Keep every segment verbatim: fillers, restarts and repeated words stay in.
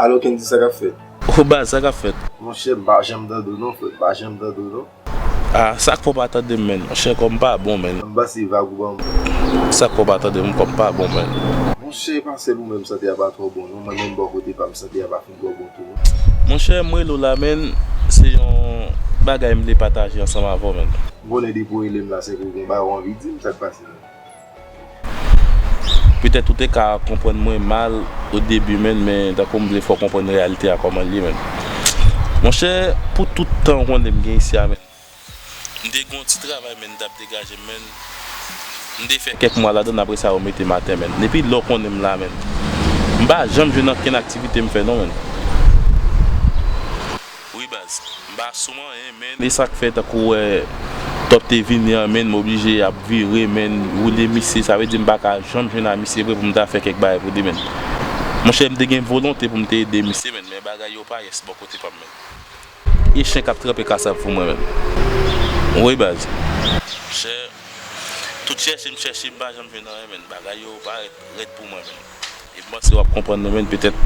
Alo, Kendy, sa k ap fèt? O baz, sa k ap fèt? Monchè, m pa janm tande w non, frè, m pa janm tande w non. Ah, sa k fè w pa tande m, menn? Monchè, kò m pa bon, menn. M panse vag ou ban m. Sa k fè w pa tande m? Kò m pa bon, menn. Monchè, e pa sèl ou menm sante a pa twò bon non, mwen menm bò kote pa m sante a pa fin twò bon tou non. Monchè, m rele w la, menn, se yon bagay m vle pataje ansanm avè w, menn. M konnen depi w rele m la, se ke w gen bagay w anvi di m, sa k pase menn? Petèt ou te ka konprann mwen mal o debi, menn, men tankou m vle fè w konprann reyalite a kòman l ye, menn. Monchè, pou tout tan w konnen m gen isi a, menn, m te gen yon ti travay, menn, m t ap degaje m, menn. M te fè kèk mwa ladan l, apre sa yo mete m atè, menn. Depi lè w konnen m la, menn, m pa janm jwenn ankenn aktivite m fè non, menn. Wi, baz. M pa sou anyen, menn. E sa k fè, tankou w wè Top te vini an, menn, m oblije ap vire, menn, woule misye. Sa vle di m pa ka janm jwenn a misye vre pou m ta fè kèk bagay pou li, menn. Monchè, m te gen volonte pou m te ede misye, menn, men bagay yo pa yès bò kote pa m, menn. E chen k ap tranpe kasav pou mwen, menn. Wi, baz. Monchè, tout chèche m chèche, m pa janm jwenn anyen, menn. Bagay yo parèt rèd pou mwen, menn. E m panse w ap konprann mwen, menn. Petèt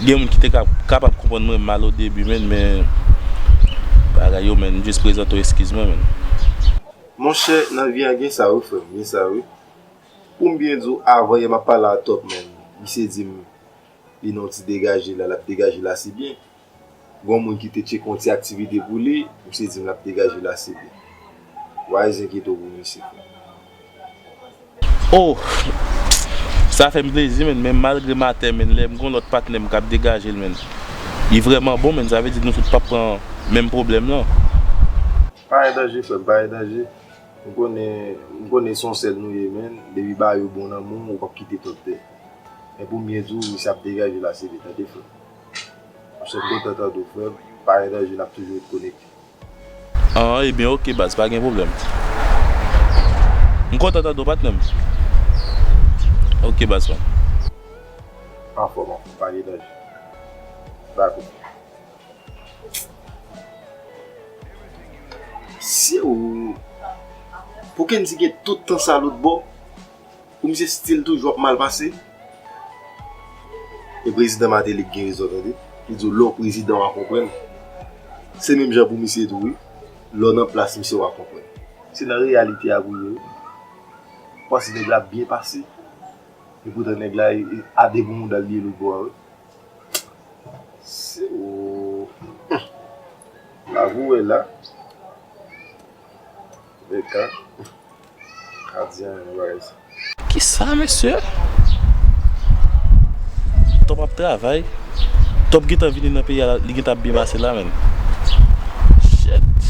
gen moun ki te ka, kapab konprann mwen mal o debi, menn, men bagay yo, menn, m jis prezante w eskiz mwen, menn. Monchè, nan vi a gen sa wi, frè m, gen sa wi. Pou m byen di w, avan yè m ap pale a Top, menn. Misye di m li nan yon ti degaje la, l ap degaje l ase byen. Gon moun ki te tcheke yon ti aktivite pou li, misye di m l ap degaje l ase byen. W a zenkyete w pou misye, frè. Oh! Sa fè m plezi, menn, men malgre m atè, menn, lè m gon lòt patnè m k ap degaje l, menn, li vrèman bon, menn, sa vle di nou tout p ap pran menm pwoblèm lan. Pa gen danje, frè m, pa gen danje. M konnen, m konnen se yon sèl nou ye, menn, depi bagay yo bon nan men w, ou p ap kite tòt tè. Men pou m byen di w, misye ap degaje l ase byen, tande, frè m. Monchè, m kontan tande w, frè m. Pa gen danje, n ap toujou ret konekte. Ah, ebyen, oke, baz, pa gen pwoblèm. M kontan tande w, patnè m. Oke, baz, pa. Anfòm, anfòm, pa gen danje. Dakò. Si ou, pou Kendy gen tout tan sa lòt bò, pou misye still toujou ap mal pase. E prezidan Martelly k gen rezon, tande. Li di w lè w prezidan w a konprann. Se menm jan pou misye tou wi. Lè w nan plas misye w a konprann. Se nan reyalite a pou ye wi. Panse nèg la ap byen pase. Epoutan nèg la e, e, a de bon mouda l li ye lòt bò a wi. Se o. La pou wè la. Veka. Ka di anyen nan bagay sa. Kisa, mesye? Top ap travay. Top gentan vini nan peyi a, li gentan ap byen pase la, menn. Shit.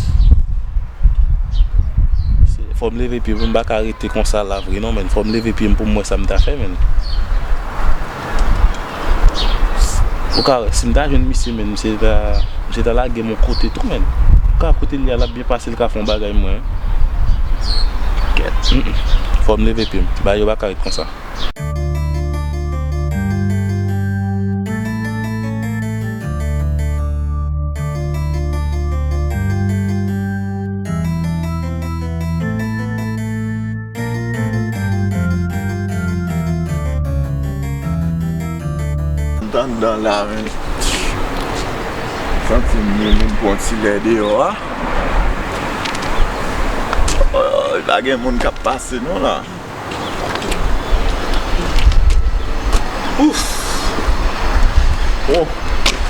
Se, fò m leve pye m, m pa ka rete konsa la vre non, menn. Fò m leve pye m pou m wè sa m ta fè, menn. Ou ka wè, si m ta jwenn misye, menn, misye ta, misye ta lage m yon kote tou, menn. Ou ka wè kote l ye a, l ap byen pase, l ka fè yon bagay mwen. Kèt. Mm, mm. Fò m leve pye m. Bagay yo pa ka ret konsa. M t anndan la, men santi m vin pran ti lè deyò a. Oy, pa gen moun k ap pase non la. Ouf! Oh,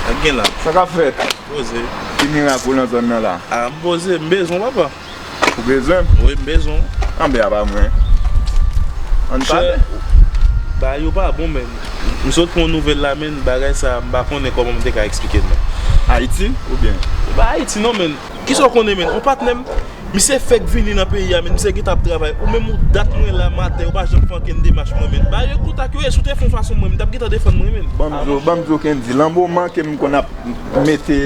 sa gen la? Sa k ap fèt? Poze. Ki mirak ou nan zòn nan la? Ah, m poze, m bezwen w, papa. Ou bezwen m? Wi, m bezwen w. Anben, a pa mwen. Ann pale. Chè, bagay yo pa bon, menn. M sot pran yon nouvèl la, menn, bagay sa, m pa konnen kòman m te ka eksplike l, menn. Ayiti, oubyen? E pa Ayiti, non, menn. Kisa w konnen, menn? On patnè m, misye fèk vini nan peyi a, menn, misye gentan ap travay. Ou menm, ou dat mwen la maten, ou pa janm fè ankenn demach mwen, menn. Bagay yo kontak yo ye, si w te fè yon fason mwen, m t ap gentan defann mwen, menn. Ban m di w, ban m di w, Kendy, lan moman ke m konn ap mete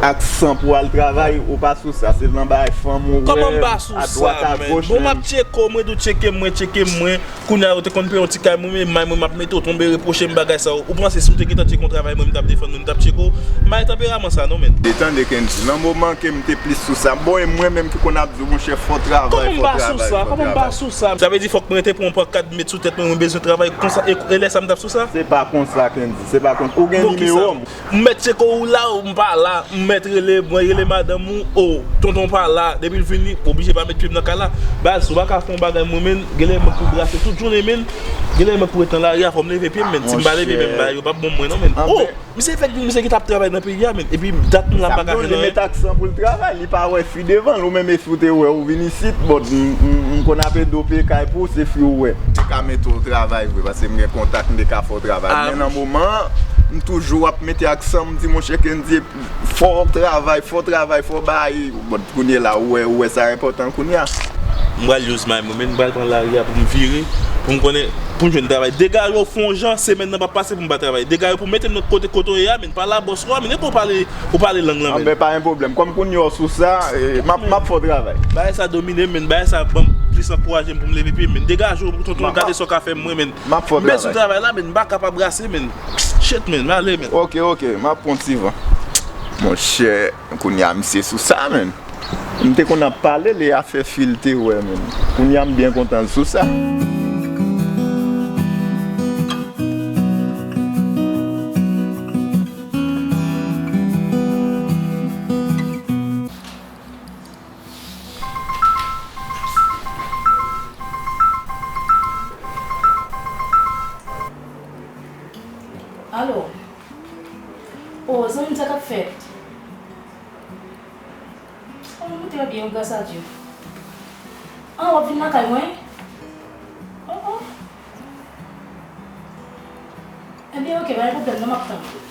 aksan pou al travay, ou pa sou sa. Se nan bagay fanm ou wè, adwat, agoch, menn. Kòman m pa sou sa, menn? Bon, m ap tcheke w, mwen tou tcheke m, mwen tcheke m, mwen. Kounye a, ou te konn peye yon ti kay mwen, men may mwen, m ap mete w tonbe, repwoche m bagay sa yo. Ou panse si w te gentan tcheke yon travay mwen, m t ap defann mwen, m t ap tcheke w? M pa gen tanperaman sa non, menn. E tande, Kendy, nan moman ke m te plis sou sa, bon, e mwen menm Ou konn ap di w, monchè, fò travay, fò travay, fò travay. Kòman m pa sou sa? Sa vle di fòk mwen te pran yon pankad met sou tèt mwen, mwen bezwen travay konsa, e, e lè sa m t ap sou sa? Se pa konsa, Kendy, se pa konsa. Ou gen nimewo m. M mèt tcheke w la, ou m pa la, m mèt rele, mwen rele madanm ou, o, tonton pa la, depi l vini, oblije pa met pye m nan kay la. Baz, ou pa ka fè yon bagay mwen, menn, genlè mwen pou brase tout jounen, menn, genlè mwen pou ret nan lari a, fò m leve pye m, menn, si m pa leve pye m, bagay yo p ap bon mwen non, menn. O! Misye fèk di misye ki t ap travay nan peyi a, menn. Epi dat moun la pa ka jwenn anyen. Li met aksan pou l travay, li pa wè fi devan l, ou menm e fi w te wè, ou vin isit, bon, m, m, m konn ap ede w peye kay pou w, se fi w wè. M te ka mete w travay vre, paske m gen kontak, m te ka fè w travay. Men nan moman an, m toujou ap mete aksan, m di, monchè Kendy, fò w travay, fò w travay, fò w bay. Bon, kounye la, ou wè, ou wè sa enpòtan kounye a. M pral use my mwen, menn, m pral pran lari a pou m vire, pou m konnen, pou m jwenn travay. Degaje w fè yon jan, semèn nan p ap pase pou m pa travay. Degaje w pou mete m nan kote, kote w ye a, menn, pale a bòs ou a, menn, epi w pale, ou pale lang lan, menn. Anben, pa gen pwoblèm. Kòm kounye a w sou sa, e, m ap, m ap fè w travay. Bagay sa domine m, menn. Bagay sa ban m plis ankouraje m pou m leve pye m, menn. Degaje w, tonton, gade sa w ka fè m, mwen, menn. M ap fè w travay. M bezwen travay la, menn. M pa ka pa brase, menn. Shit, menn. M ale, menn. Ok, ok. M ap pran ti van. Monchè, kounye a, misye sou sa, menn. M te konn ap pale l e afè fi l te wè, menn. Kounye a m byen kontan l sou sa. Alo. O, zanmi m, sa k ap fèt? Oh, mwen trè byen, wi, gras a Dye. Ah, w ap vin lakay mwen? Oh, oh. Ebyen, oke, pa gen pwoblèm, non, m ap tann ou.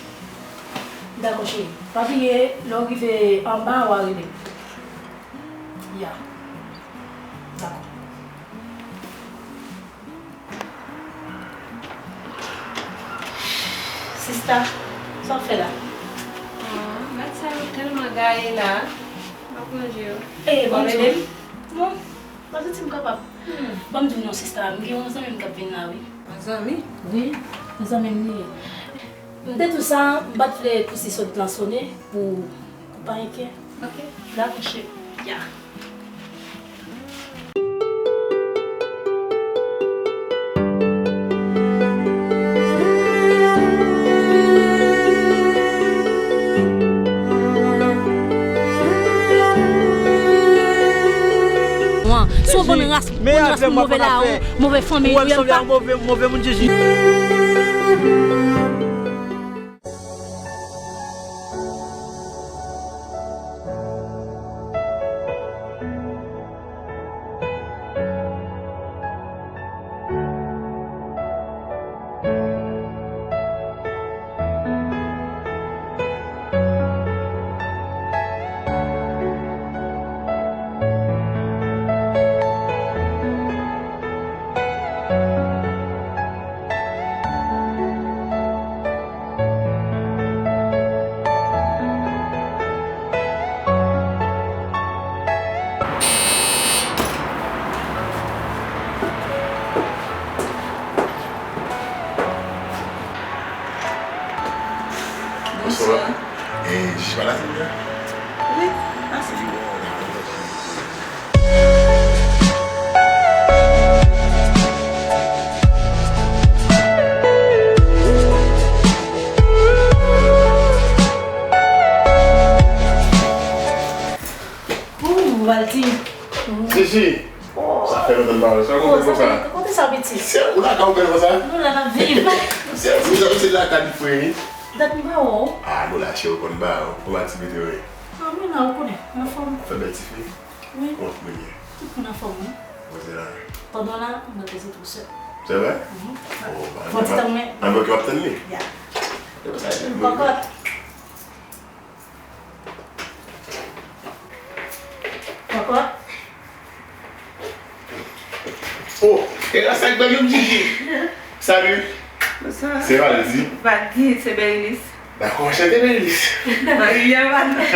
Dakò, cheri. Pa bliye, lè w rive anba a, w a rele m. Ya. Dakò. Sista, sa w ap fè la? Ah, gad sa yo tèlman gaye la. M ap ranje yo. Eh, w ap ede m? Non, m pa santi m kapab. Hmm. Ban m di w non, sista, m gen yon zanmi m k ap vin la, wi. Yon zanmi? Wi, yon zanmi m li ye. M te di w sa, m pa t vle pouse sòt lan sone pou, pou pa enkyè. Ok. Dakò, cheri. Ya. Wan, se yon bann ras, bann ras move la, move fanmi, move, move moun, Jiji. Bonswa. E, Jiji pa la, silvouplè? Wi, pase. Ooh, Valdi. Jiji. Oh. Sa fè lontan n pa wè. Sa w konprann konsa? Kote sa, pitit? Se ou lakay ou bèl konsa? Nou la n ap viv. Se ou sa, se lakay li fre, wi. Dat m pa wè w. Ah, nou la, cheri, ou konn ba w. Kòman ti pitit ou ye? Ah, mwen la, ou konnen. Anfòm. Ou fè bèl ti fi? Wi. Kòman ou ye? Tout moun anfòm, wi. Mwen se la. Pandan la, mwen rete tou sèl. Se vre? Mhm. Oh, ba, pran ti tan mwen. An, ok, w ap tann li? Ya. E konsa, e bèl. Kòkòt. Kòkòt. Oh, e la sa k bèl menm, Jiji. Salut. Bonswa. Se Valdi. Valdi, se Berilis. Dakò, anchante, Berilis. Valdi, byen, Valdi.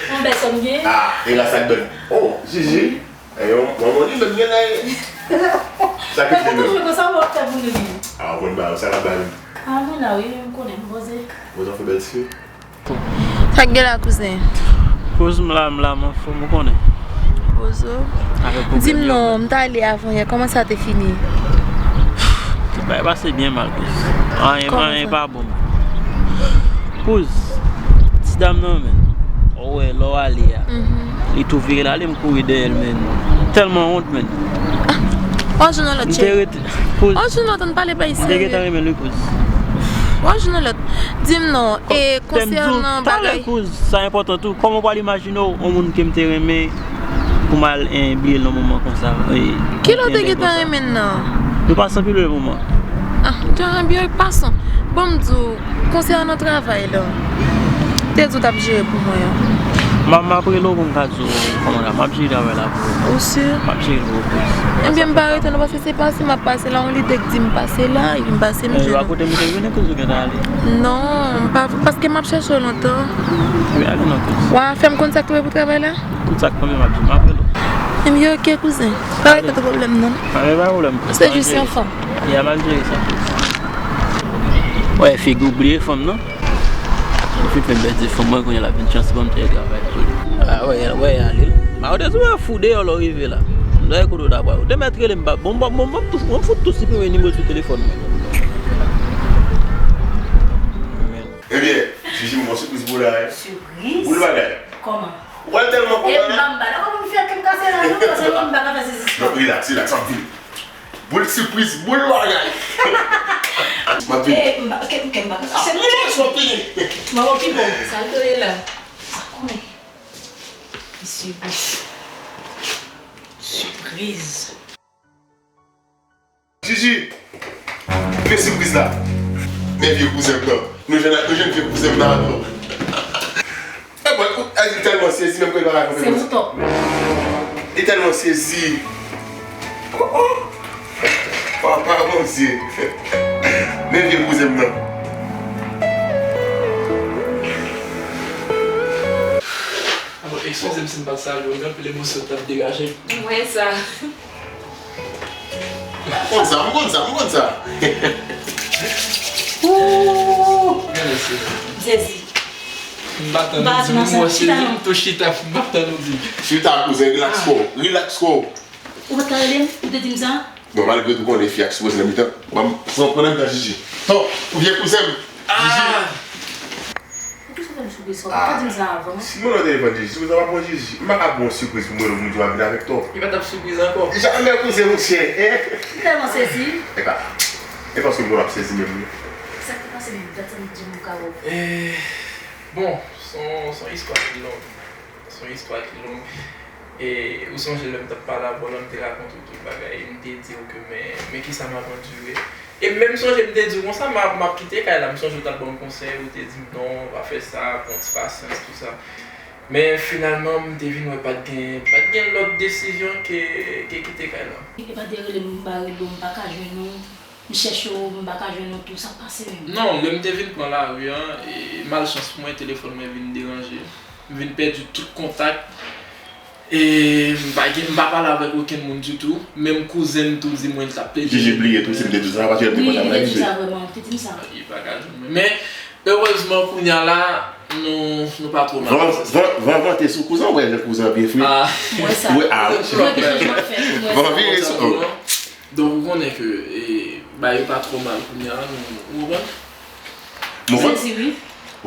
Yon bèl sòm gen. Ah, e la sa k bèl. Oh, Jiji. E yon, yon moni menm gen la. Sa k bèl. Toujou konsa, w ap fè pou li. Ah, ou konn ba, sa la ba li. Ah, mwen la, wi, m konnen, m poze. Poze, w fè bèl ti fi. Sa k gen la, kouzen? Kouz m la, m la, m anfòm, ou konnen. Pozo. Di m non, m t ale avan yè, kòman sa te fini? Tout bagay pase byen mal, Poz. Anyen, anyen pa bon. Poz, ti dam nan, men. Ou wè, lè w ale a. Li tou vire l ale, m kouri dèyè l, men. Tèlman wont, men. Ou jwenn yon lòt, cheri. Ou jwenn yon lòt, ann pale bagay serye. M te gentan renmen l, wi, Poz. Ou jwenn yon lòt. Di m non, e konsènan bagay. Poz, sa enpòtan tou. Kòman w pral imajine w, yon moun ke m te renmen, pou m al, eh, bliye l nan moman konsa. Kilè w te gentan renmen l nan? Nou pase anpil bèl moman. Ah, jan byen pasan. Bon, m di w, konsènan travay la, te di w t ap jere pou mwen an. M ap, m ap rele w pou m ka di w kòman la. M ap jere travay la pou ou. Ou si? M ap jere l pou ou, Poz. Ebyen, m pa rete non, paske se pase m ap pase la, yon lide k di m pase la, epi m pase m jwenn ou. Kote m te vini, Poz, ou gentan ale? Non, m pa, paske m ap chèche w lontan. Ebyen, ale non, Poz. Wa fè m konn sa k twouve pou travay la? Tout sa k tonbe, m ap di, m ap rele w. Ebyen, ok, kouzen. Pa gen pwoblèm, non. Pa gen pwoblèm. Se jis yon fanm. Ya, m ap jere sa. Wè, figi w bliye fanm, non? Ou fin fè m pèdi fanm mwen, kounye a l ap vin chans ban m travay tou. A, wè, wè, ale. M a wè, ou wè fou deyò lè w rive la. M ta kote w ta pral. Ou te mèt rele m, bon, bon, bon, bon, m fout tou siprime nimewo sou telefòn mwen. Ebyen, Jiji, m gon sipriz pou w la, wi. Sipriz? Boul bagay. Kòman? Ou pral tèlman kontan la. E m pa m pa dakò pou m fè kè m kase la, non, paske m pa ka fè sezi sa. Non, rilaks, rilaks, m ap vini. Boul sipriz, boul bagay. M ap vini. E m pa, kè, kè m pa ka kase. Rilaks, m ap vini. Manman pi bon. Sa l te ye la. Sa konnen. Mesye, sipriz. Jiji, men sipriz la. Men vye kouzen m nan. Nou jwenn, nou jwenn vye kouzen m nan ankò. E bon, ou, a, li tèlman sezi, menm kò li pa ka kanpe konsa. Se mouton. Li tèlman sezi. Oh, oh. Papa Bondye. Men vye kouzen m nan. Alò, eskize m si m pa t salye w, men anpil emosyon t ap degaje m. M wè sa. M konn sa, m konn sa, m konn sa. Ooh. Gade se. Jezi. M pa tann ou di, m wè se li tou chita, m pa tann ou di. Chita, kouzen, rilaks kò w, rilaks kò w. Ou pa t ka rele m, ou te di m sa? Bon, malgre tou konnen fi a k sipoze nan mitan. Ban m, pran, pran nan mitan Jiji. Ton, ou vye kouzen m. Jiji. Poukisa w fè m sipriz sa? Ou pa t di m sa avan? Si m wè w nan telefòn Jiji, sipriz la pa bon Jiji. M pa ka ba w sipriz pou m rele w pou m di w ap vin avèk tò. Li pa t ap sipriz ankò. Jamè kouzen monchè, en? M tèlman sezi. Epa, e paske m wè w ap sezi menm wi. Sa k te pase menm, dat sa m di m ka wè w. Eh, bon, se yon, se yon istwa ki long. Se yon istwa ki long. E ou sonje lè m t ap pale avè w la, m te rakonte w tout bagay, m te di w ke men, men kisa m ap andire. E m menm sonje m te di w konsa, m ap, m ap kite kay la, m sonje w t ap ban m konsèy, ou te di m, "Non, pa fè sa, pran ti pasyans, tou sa." Men finalman, m te vin wè pa t gen, pa t gen lòt desizyon ke, ke kite kay la. Epa de rele m, m pa rele w, m pa ka jwenn ou. M chèche w, m pa ka jwenn ou tou, sa k pase menm? Non, lè m te vin pran lari a, e, malchans pou mwen, telefòn mwen vin deranje. M vin pèdi tout kontak. E m pa gen, m pa pale avèk okenn moun ditou. Menm kouzen m tou di mwen l t ap pèdi. Jiji bliye tou, si m te di w sa, paske m te kontan. Wi, li te di m sa vrèman, li te di m sa. Li pa ka jwenn mwen. Men, erezman, kounye a la, nou, nou pa twò mal. Van, van, van vante sou kouzen, ou wè jan kouzen an byen fre. Ah. M wè sa. Wi, ah, wi. M wè ki chanjman k fèt, m wè sa. Van vire sou ou. Donk, ou konnen ke, e, bagay yo pa twò mal kounye a, nou, ou konprann? Mwen konn. Sezi, wi.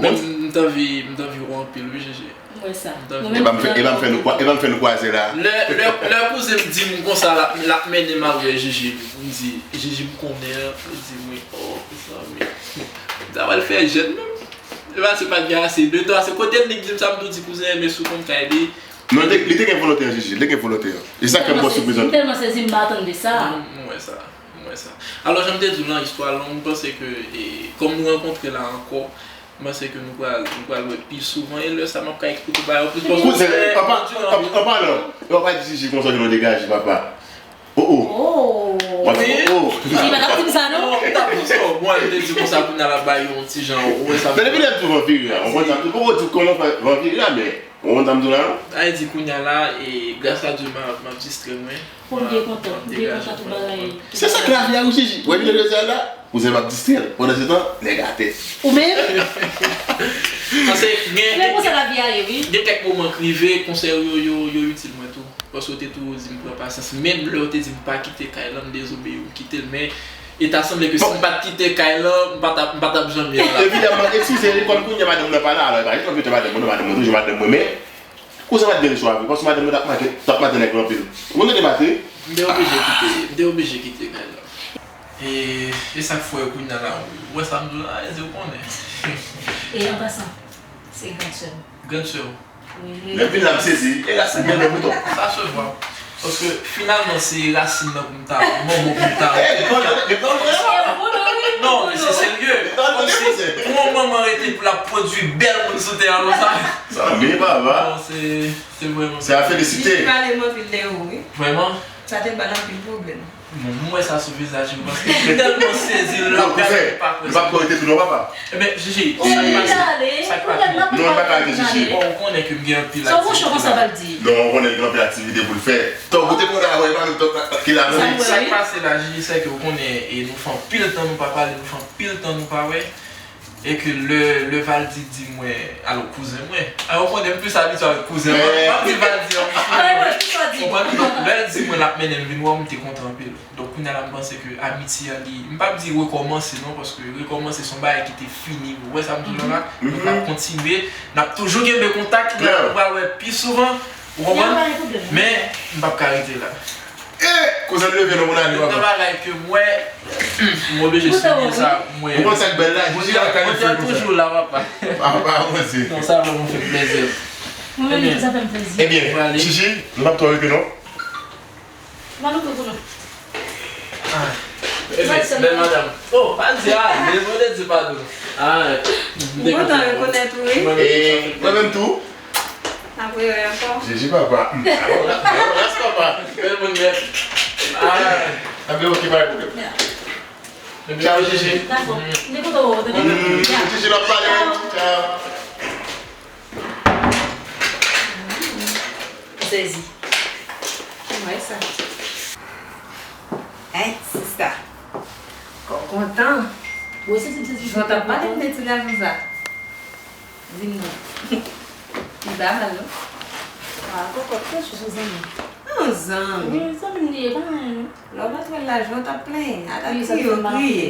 Men m, m t anvi, m t anvi wè w anpil, wi, Jiji. M wè sa. M t anvi. E pa m fè, e pa m fè nou kwa-, e pa m fè nou kwaze la. Lè, lè, lè kouzen m di m konsa, l ap, l ap mennen m al wè Jiji, m di, "Jiji, m konnen an," li di, "Wi, oh, mezanmi. M ta pral fè jèn menm." E pa, se pa t gen ase de tan, se kote l li di m sa, m tou di, "Kouzen, men si w konn kay li." Non, li te, li te gen volonte an, Jiji, li te gen volonte an. E sa k fè m ba w sipriz an. M tèlman sezi, m pa atann de sa. M, m wè sa, m wè sa. Alò, jan m te di w lan, istwa long, m panse ke, e, kòm nou rankontre la ankò, m panse ke nou pral, nou pral wè pi souvan, e lè sa, m ap ka eksplike w bagay yo plis, paske... Kouzen, an pa, an, an palan, yo pa di Jiji konsa ke nou degaje, papa. Oh, oh. Oh. W ap di, oh, oh. Li pa t ap di m sa, non? Non, m t ap di sa, bon, li te di konsa, kounye a l ap bay yon ti jan, ou wè sa. Men depi lè m tou van vire a, ou konn sa, m tou poko di w kòman fè van vire a, men, ou konn sa m di w la, non? Sa vle di, kounye a la, e, gras a Dye, m ap, m ap distrè mwen. Pou m byen kontan, m byen kontan tout bagay. Se sa k lavi a, wi, Jiji. Ou wè, vin jodi a la. Kouzen m ap distrè l. Pandan se tan, nèg atè. Ou menm? Paske gen, Men konsa lavi a ye wi. Gen kèk moman k rive, konsèy ou yo, yo, yo itil mwen tou. Paske w te toujou di m pran pasyans. Menm lè w te di m pa kite kay lan, m dezobeyi w, m kite l. Men, e ta sanble ke si m pa t kite kay lan, m pa t ap, m pa t ap janm ye la. Evidaman, eskize, li konn kounye a madanm nan pa la, alò, e pa jis mete madanm mwen, non, madanm mwen toujou madanm mwen, men, kouzen pa t gen lechwa vre, paske madanm mwen t ap mate, t ap mate nèg lan anpil. Ou konn tande mate? M te oblije kite, m te oblije kite kay lan. E, e sa k fè kounye a la, ou wè sa m di w la, e di w konnen. E an pasan, se gran sè m. Gran sè w. Wi. Lè m vin la, m sezi. E la, se bèl mwen tou. Sa se vwa. Paske finalman, se rasin nan pou m ta, manman pou m ta. Eh, li pa, li pa vre. Non, men se serye. Kòmsi pou yon manman rete pou l ap pwodui bèl moun sou tè a konsa. Sa, men papa. Bon, se, se vrèman. Se a felisite. Li pale m anpil de ou, wi. Vrèman? Sa te ba l anpil pwoblèm. Bon, m wè sa sou vizaj li paske li tèlman sezi, l ap gade, li pa kwè Li pa sa. Kòrete tou non, papa. Ebyen, Jiji, sa k pase? Sa k pase? Non, li pa ka rete Jiji. Bon, ou konnen ke m gen anpil Sa w mouche aktivite konsa la. Valdi? Non, ou konnen l gen anpil aktivite pou l fè. Tan ou te konn avè, e pa menm tan ki la Sa menm. Sa k pase la, Jiji, se ke ou konnen, e nou fè anpil tan nou pa pale, nou fè anpil tan nou pa wè. E ke lè, lè Valdi di mwen, alò, kouzen mwen. A, ou konnen m plis abitye avèk kouzen mwen. M ap di Valdi an plis. Ay, wè, ki sa di? Konprann? Donk, lè l di mwen l ap mennen m vin wè w, m te kontan anpil. Donk, kounye a la, m panse ke amitye a li, m p ap di rekòmanse non, paske rekòmanse se yon bagay ki te fini. Ou wè sa m di w la la? Donk, n ap kontinye. N ap toujou kenbe kontak, kounye a la, nou pral wè pi souvan. Ou konprann? Men, m p ap ka rete la. Eh, kouzen leve non, moun ale, Youn nan papa. Bagay ke m wè, m oblije souliye sa, m wè. Ou konn sa k bèl la, Bondye, Jiji ap kale Bondye fè konsa. Toujou la, papa. Papa, Bondye. Non, sa vrèman fè m plezi. Mwen menm tou sa fè m plezi. Ebyen, Jiji, nou p ap twò rete non. Ban nou koukou non. Ah. Ebyen, bèl madanm. Oh, pa di a, mwen te di padon. Ah, M kontan rekonèt ou, wi. E mwen menm tou. Apre wè ankò. Jiji papa. Alò, ras papa. Bèl moun nèt. Ah. Anben, ok, pa gen pwoblèm. Tchao, Jiji. Dakò. M te kontan wè w, tande. Mm, Jiji, n ap pale. Tchao. Sezi. Mwen sa. Hey, sista. Kò kontan. Ou sezi, m sezi. Jan w t ap pale m de ti gason sa. Di m non. Li pa mal non. Ah, kòkòt, kòkòt, sou zanmi. Yon zanmi. Wi, zanmi m li ye, pa anyen non. Lè w rantre l la, jan w t ap plenyen, ata kriye w kriye.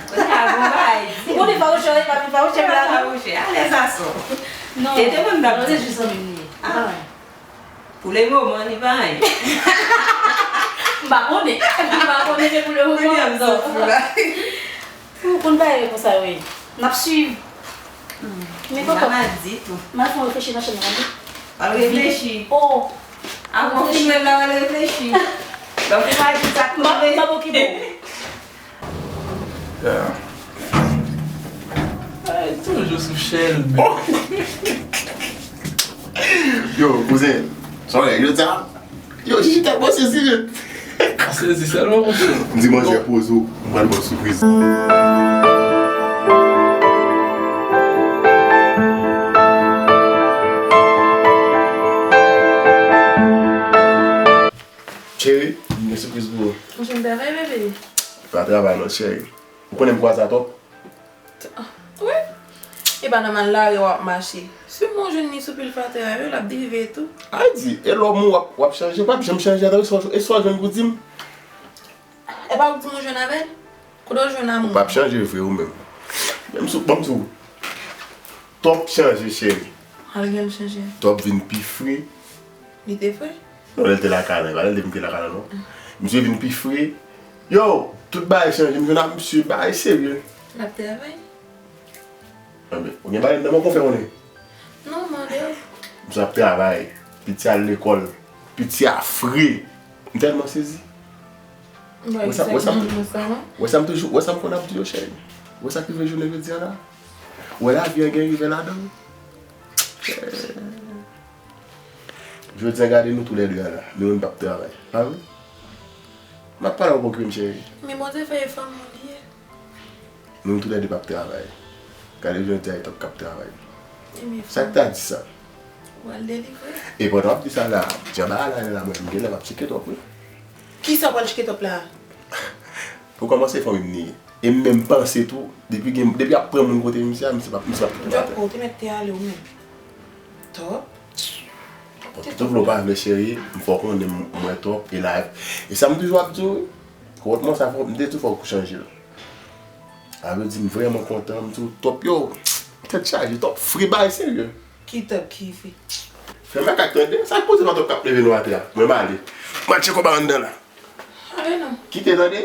Kounye a bon bagay, di m. Ou konnen fawouchè, wi, pa vin fawouchè m la non. Fawouchè, alèz aswè. Non, e te mwen m t ap di. Se jis zanmi m li ye. Ah. Pou le moman, li pa anyen. M pa konnen. M pa konnen, men pou le moman, non. Ou konn bagay yo konsa yo ye. N ap swiv. Men kòkòt. Li pa mal ditou. M al fè yon reflechi nan chanm nan wi. Al reflechi. Oh. Avan w fin wè l la, w al reflechi. Donk ou pa di sa k rive. M ap okipe w. Ay, toujou sou chèn. Yo, kouzen, sa w wè, yo di a, yo, Jiji tèlman sezi, men. Sezi sèlman, monchè. M di manzè poze w, m pral ba w sipriz. Cheri, m gen sipriz pou ou. Monchè, m travay, bebe. Pa travay non, cheri. Ou konnen m kwaze a twòp? Wi. E pa nan mal lari w ap mache. Si m jwenn li sou pil fatè a yo, l ap derive tou. A di, e lòm ou w ap, w ap chanje, w p ap janm chanje atò, e sa w jwenn pou di m? E pa ou k di m ou jwenn avè l? Kote w jwenn amou? Ou p ap chanje vre ou menm. Menm sou, ban m di w. Twòp chanje, cheri. Al gen l chanje. Twòp vin pi fre. Li te fre? Non, lè l te lakay la, e pa lè l te vin te lakay la non. Misye vin pi fre. Yo, tout bagay chanje, m jwenn ak misye, bagay serye. L ap travay. Anben, ou gen bagay nan men w konn fè konnen. Non, mande. Misye ap travay, piti al lekòl, piti a fre. M tèlman sezi. Wè sa, wè sa, wè sa m toujou, wè sa m konn ap di yo, cheri. Wè sa k rive jounen jodi a la. Wè lavi an gen revè ladan l. Jodi a gade nou toulède a la, nou menm p ap travay. Pa vre? M ap pale avè w pou okipe m, cheri. Men Bondye fè e fanm moun li ye. Nou menm toulède p ap travay. Gade jodi a e twòp k ap travay. Sa k ta di sa? Ou al delivre. E pandan w ap di sa la, jan bagay la ye la, mwen menm gen lè m ap tcheke twòp wi. Kisa w pral tcheke twòp la? Pou kòmanse, fanmi m li ye. E m menm panse tou, depi gen, depi ap pran moun kote misye a, misye p ap, misye p ap kite m atè. Djòko, ou te mèt te ale ou menm. Top. Bon, piton vle w pa vle, cheri, m fè w konnen m, m wè Top e live. E sa m toujou ap di w, wi. Konpòtman sa fò, m te di w fò w chanje l. Sa vle di m vrèman kontan, m di w Top yo, tèt chaje, Top fre bay serye. Ki Top ki fre? Fè makak tande, sa k poze pa Top k ap leve nou atè a. Mwen m ale. M al tcheke w ba anndan la. Ale non. Kite tande.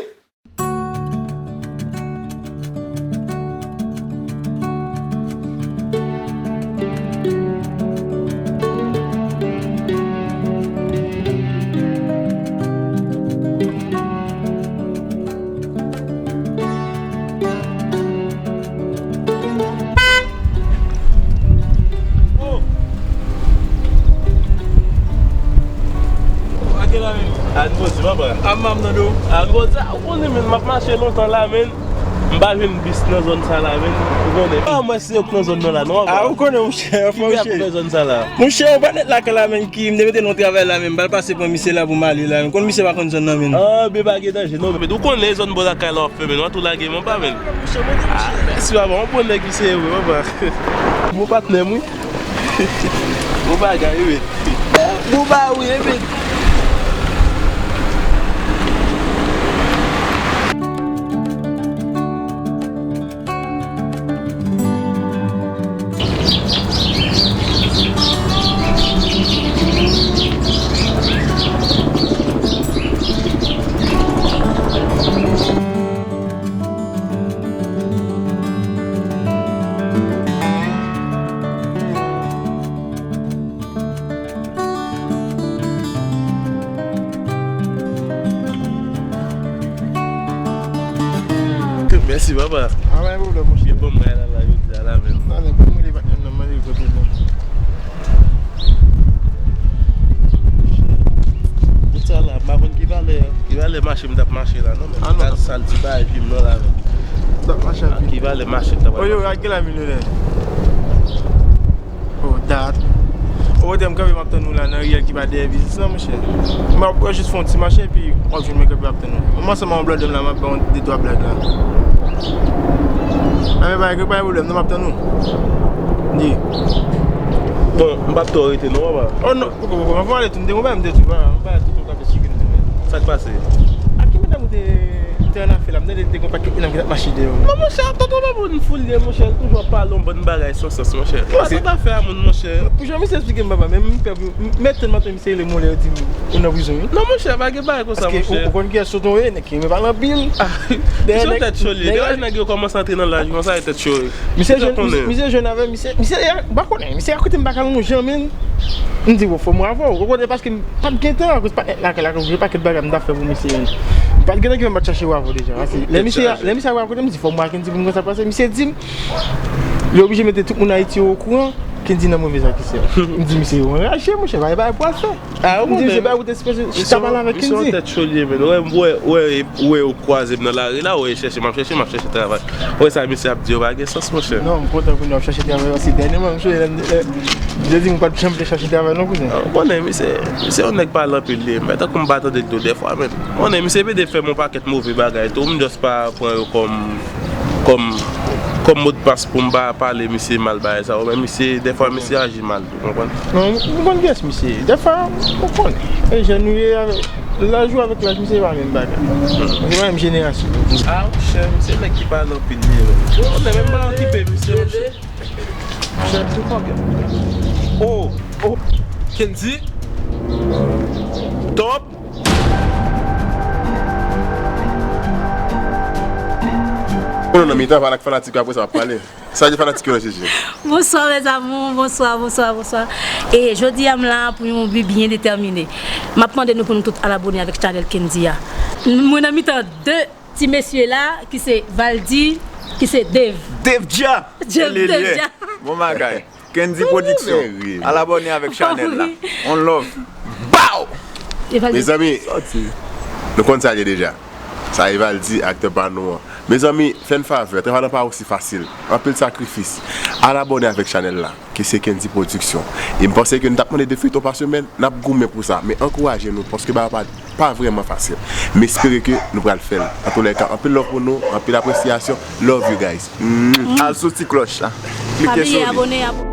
Ann poze, papa. Ann poze, ou konnen, men, m ap mache lontan la, men. M pa jwenn bis nan zòn sa la, men. Ou konnen. Ah, mwen se yo k nan zòn nan la, non, papa. Ah, ou konnen, monchè, fò monchè. Ki ap nan zòn sa la? Monchè, ou pa nèt lakay la, men, ki, m te mete nan travay la, men, m pral pase pran misye la pou m ale la, men. Konn misye pa konn zòn nan, men. Ah, men pa gen danje, non, men. Ou konnen zòn bò lakay la w ap fè, men. W ap tou lage, men, pa, men. Monchè, monchè. Ah, mèsi, papa. Yon bon nèg ki serye, papa. Bon patnè m, wi. Bon bagay, wi. Bon bagay, wi, men. Mèsi, papa. A, pa gen pwoblèm, monchè. Gen bon bagay la, la, jodi a la menm. Talè, pou mwen, li pa t menm nan manje kote nou. Bout sa la, m pa konn ki valè, ki valè mache m t ap mache la, non, men. Ah, non. Sa l ti bagay pi m nan la, men. M t ap mache anpil. Ki valè mache m t ap mache. Oyo, a gen la milionè. Oh, dat. Ou wè, m kanpe, m ap tann ou la nan riyèl ki pa dèyè biznis lan, monchè. M ap jis fè yon ti mache, epi w ap jwenn mwen kanpe, m ap tann ou. Mwen, ansanm ak yon blòdè m la, m ap bay yon de twa blag la. Anben, pa gen, pa gen pwoblèm, non, m ap tann ou. Di. Bon, m p ap twò rete, non, papa. Oh, non, poko, poko, m ap ale tou, m te konn bay, m te di, papa, m bay tout yon kafe. Sa k pase? A ki medam ou te, ou te annafè la? M tande te gen yon pakèt medam ki t ap mache dèyè w. Non, monchè, tonton Babou, n foul ye, monchè, l toujou ap pale yon bann bagay san sans, monchè. Ou pa tande afè a moun, monchè. Pou jan misye esplike m, papa, men m pè pou, m, m etone m ap tande misye rele m yon lè, yo di m, ou nan prizon, wi. Non, monchè, pa gen bagay konsa, monchè. Paske ou, ou konn kiyès tonton ye, nèg ki renmen pale anpil. Ah, misye yon tèt cho l ye. Deja nèg yo kòmanse antre nan laj, yo konsa yo tèt cho. Misye jwenn, misye jwenn avè misye, misye, m pa konnen, misye akote m pa ka lonje, men. M di, bon, fò m wè avè w. Ou konnen, paske m pa t gen tan, akoz pa t nèt lakay la, gen pakèt bagay m t ap fè pou misye. M pa t gen tan ki fè m pa t chache wè avè w deja. Paske lè misye, lè misye wè akote m, m di, fò m wè Kendy pou m konn sa k pase. Misye di m, li oblije mete tout moun Ayiti yo okouran, Kendy nan move zak isi a. M di, misye, ou anraje, monchè, pa gen bagay pou al fè. Ah, ou konnen. M di, se bagay pou te sipoze chita pale avèk Kendy. Misye yon tèt cho l ye, men. Ou wè, ou wè, ou wè, ou wè yo kwaze m nan lari la, ou wè, chèche m ap chèche, m ap chèche travay. Ou wè sa misye ap di yo pa gen sans, monchè. Non, m kontan kounye a w ap chache travay, paske dènyèman, m sonje lè m, lè, yo di m ou pa t janm te chache travay, non, kouzen. Ah, ou konnen, misye, misye yon nèg pale anpil li ye, men tankou m pa tande l tou dèfwa, men. Ou konnen, misye pede fè m yon pakèt move bagay tou, m just pa pran yo kòm, kòm, kòm modpas pou m pa pale misye mal bagay sa yo, men misye, dèfwa, misye aji mal. Ou konprann? Non, m konn kiyès misye ye. Dèfwa, ou konnen. E jèn ou ye, avèk laj ou, avèk laj misye, se pa menm bagay. Se pa menm jenerasyon. Ah, monchè, misye nèg ki pale anpil li ye, menm. Ou konnen, menm pa okipe misye, monchè. Monchè, se konbyen? Oh, oh, Kendy? Top? Ou nan mitan, pa ak fanatik, apre sa, w ap pale. Sa di fanatik yo nan J J. Bonsoir mes amours, bonsoir, bonsoir, bonsoir. E jodi a m la pou yon bi byen detèmine. M ap mande nou pou nou tout al abone avèk chanèl Kendy a. Mwen nan mitan de ti mesye la ki se Valdy, ki se Dave. Dave Dja. Dave, Dave Dja. Bon bagay. Kendy Production. Al abone avèk chanèl la. On love. Bow! E Valdy. Mezanmi, nou konn sa ye deja. Sa Evaldy, aktè pa nou an. Mezanmi, fè n favè, travay lan pa osi fasil. Anpil sakrifis. Al abòne avèk chanèl la, ke se Kendy Production. E m panse ke n t ap mande de feyton pa semèn, n ap goumen pou sa. Men ankouraje nou, paske bagay pa, pa vrèman fasil. M espere ke nou pral fè l. Antoulèka, anpil love pou nou, anpil apresyasyon. Love you guys. Mwah. Al sou ti klòch la. Pa Klike bliye sou li. Abòne, abòne.